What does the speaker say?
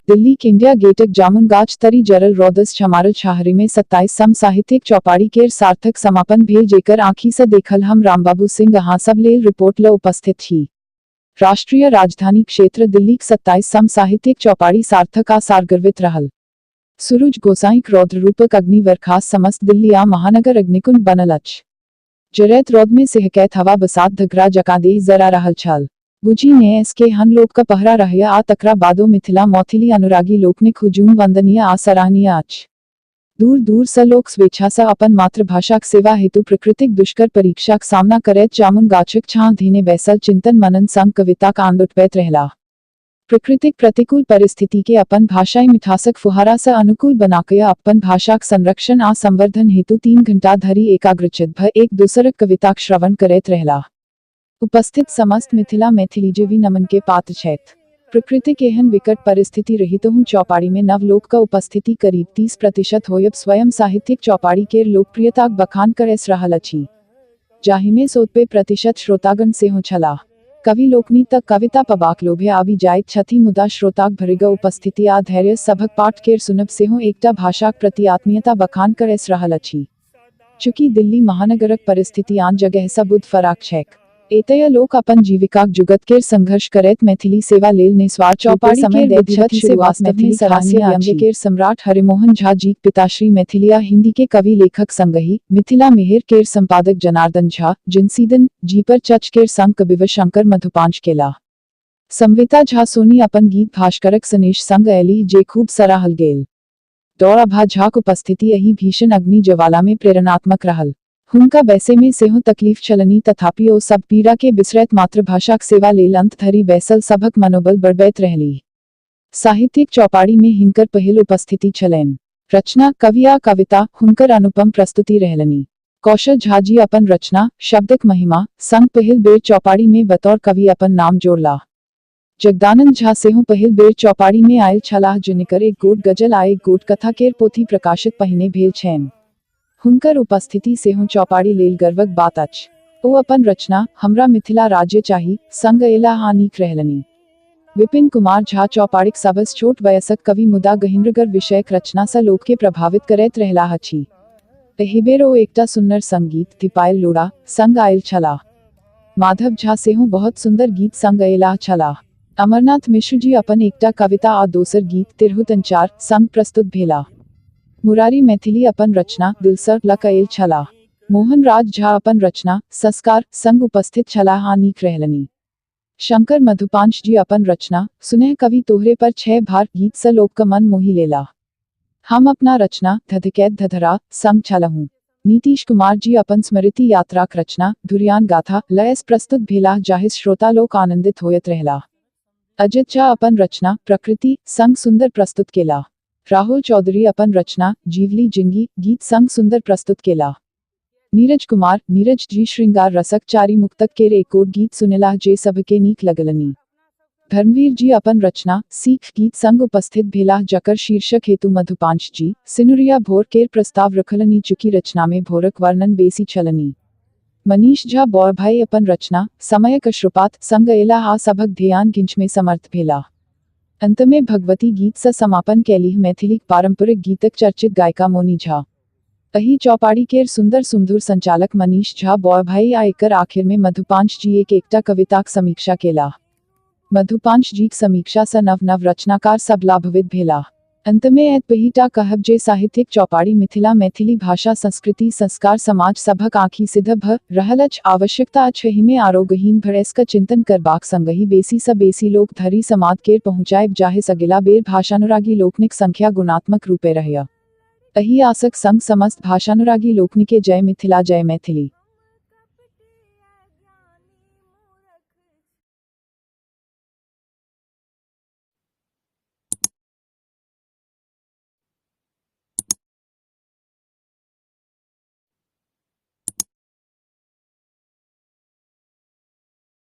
दिल्लीक इंडिया गेटक जामुन गाछ तरी जरल रौदस छमारल छाहरिमे 27सम साहित्यिक चौपाड़ी केर सार्थक समापन भेल, जेकर आँखि सँ देखल हम रामबाबू सिंह अहाँ सब लेल रिपोर्ट ल उपस्थित छी। राष्ट्रीय राजधानी क्षेत्र दिल्लीक 27सम साहित्यिक चौपाड़ी सार्थक आ सारगर्वित रहल। सुरुज गोसाईक रौद्र रूपक अग्नि वर्खास समस्त दिल्ली आ महानगर अग्निकुंड बनल अछि। जरैत रौदमे सिहकैत हवा बसात धकरा जकाँ देह जरा रहल छल। बुझी ने एस के हन लोक क पहरा रहय आ तकरा बादो मिथिला मैथिली अनुरागी लोकनिक हुजूम वंदनीय आ सराहनीय अछि। दूर दूर सँ लोक स्वेच्छा सँ अपन मातृभाषाक सेवा हेतु प्रकृतिक दुष्कर परीक्षाक सामना करैत जामुन गाछक छाँह धेने बैसल चिंतन मनन संग कविताक आनंद उठबैत रहलाह। प्रकृतिक प्रतिकूल परिस्थिति के अपन भाषाई मिठासक फुहारा सँ अनुकूल बनाकय अपन भाषाक संरक्षण आ संवर्धन हेतु 3 घंटा धरि एकाग्रचित भ एक दोसरक कविताक श्रवण करैत रहलाह। उपस्थित समस्त मिथिला मैथिलीजीवी नमन के पात्र छथि। प्रकृतिक एहन विकट परिस्थिति रहितहुँ चौपाड़ी में नव लोक क उपस्थिति करीब 30% होयब स्वयं साहित्यिक चौपाड़ी केर लोकप्रियताक बखान करैस रहल अछि, जाहिमे 70% श्रोतागण सेहो छलाह। कवि लोकनि त कविता पबाक लोभे आबि जाइत छथि, मुदा श्रोताक भरिग उपस्थिति आ धैर्य सभक पाठ केर सुनब सेहो एकटा भाषाक प्रति आत्मीयता बखान करैस रहल अछि। चूँकि दिल्ली महानगरक परिस्थिति आन जगह सँ बुद्ध फराक छैक, एतय लोक अपन जीविकाक जुगत केर संघर्ष करैत मैथिली सेवा लेल निस्वार्थ चौपाड़ी समय केर दैत विधिवत छथि से शुरुआत वास्तव में मैथिली सराहनीय सराहनीय व्यंग्य अछि। केर सम्राट हरिमोहन झा जीक पिताश्री मैथिली आ हिंदी के कवि लेखक संगहि मिथिला मिहिर केर संपादक जनार्दन झा जिनसीदन जी पर चच केर संग कविवर शंकर मधुपांच केलाह। संविता झा सोनी अपन गीत भास्करक सनेश संग अयलीह जे खूब सराहल गेल। डॉ अभा झाक उपस्थिति एहि भीषण अग्नि ज्वाला में प्रेरणात्मक रहल। हुनका बैसे में सेहो तकलीफ छलनि, तथापि ओ सब पीड़ा के बिसरैत मातृभाषाक सेवा लेल अंत धरि बैसल सभक मनोबल बढ़बैत रहलीह। साहित्यिक चौपाड़ी में हिनकर पहिल उपस्थिति छलनि। रचना, कवि आ कविता हुनकर अनुपम प्रस्तुति रहलनि। कौशल झा जी अपन रचना शब्दक महिमा संग पहिल बेर चौपाड़ी में बतौर कवि अपन नाम जोड़लाह। जगदानंद झा सेहो पहिल बेर चौपाड़ी में आयल छलाह, जिनकर एक गोट गजल आ एक गोट कथा केर पोथी प्रकाशित पहिने भेल छैन। हुनकर उपस्थिति सेहो चौपाड़ी लेल गर्वक बात अछि। ओ अपन रचना हमरा मिथिला राज्य चाही संग अयलाह आ नीक रहलनि। विपिन कुमार झा चौपाड़ीक सबसँ छोट वयसक कवि मुदा गहिंरगर विषयक रचना सँ लोकके प्रभावित करैत रहलाह अछि। एहिबेर ओ एकटा सुन्नर संगीत धिपायल लोड़ा संग आयल छलाह। माधव झा सेहो बहुत सुंदर गीत संग अयलाह छलाह। अमरनाथ मिश्र जी अपन एकटा कविता आ दोसर गीत तिरहुत अंचार संग प्रस्तुत भेलाह। मुरारी मैथिली अपन रचना दिलसर लक आयल छलाह। मोहन राज झा अपन रचना संस्कार संग उपस्थित छलाह आ नीक रहलनि। शंकर मधुपांश जी अपन रचना सुनह कवि तोहरे पर 6 भार गीत सँ लोक क मन मोहि लेलाह। हम अपना रचना धधकैत धधरा संग छलहुँ। नीतीश कुमार जी अपन स्मृति यात्राक रचना धुरियान गाथा लयस प्रस्तुत भेलाह, जाहिस श्रोता लोक आनंदित होयत रहलाह। अजित झा अपन रचना प्रकृति संग सुंदर प्रस्तुत केलाह। राहुल चौधरी अपन रचना जीवली जिंगी गीत संग सुंदर प्रस्तुत केलाह। नीरज कुमार नीरज जी श्रृंगार रसक चारि मुक्तक केर एक गोट गीत सुनेलाह जे सबके नीक लगलनि। धर्मवीर जी अपन रचना सीख गीत संग उपस्थित भेलाह, जकर शीर्षक हेतु मधुपांश जी सिनुरिया भोर केर प्रस्ताव रखलनि, चूँकि रचना में भोरक वर्णन बेसी छलनि। मनीष झा बौरभाई अपन रचना समयक अश्रुपात संग अयलाह आ सभक ध्यान घिंच में समर्थ भेलाह। अंत में भगवती गीत सँ समापन कैलीह मैथिलीक पारंपरिक गीतक चर्चित गायिका मोनी झा। एहि चौपाड़ी केर सुंदर सुमधुर संचालक मनीष झा बौरभाई आ एकर आखिर में मधुपांश जी एक एकटा कविताक समीक्षा केलाह। मधुपांश जीक समीक्षा सँ नव नव रचनाकार सब लाभान्वित भेलाह। अंत में एतबहि टा कहब जे साहित्यिक चौपाड़ी मिथिला मैथिली भाषा संस्कृति संस्कार समाज सभक आँखि सिद्ध भ रहल अछि। आवश्यकता अछि एहिमे आरो गहीन भरेस क चिंतन करबाक संगहि बेसी सँ बेसी लोक धरि समाद केर पहुँचायब, जाहिसँ अगिला बेर भाषानुरागी लोकनिक संख्या गुणात्मक रूपे रहय। एहि आसक संग समस्त भाषानुरागी लोकनिके जय मिथिला जय मैथिली।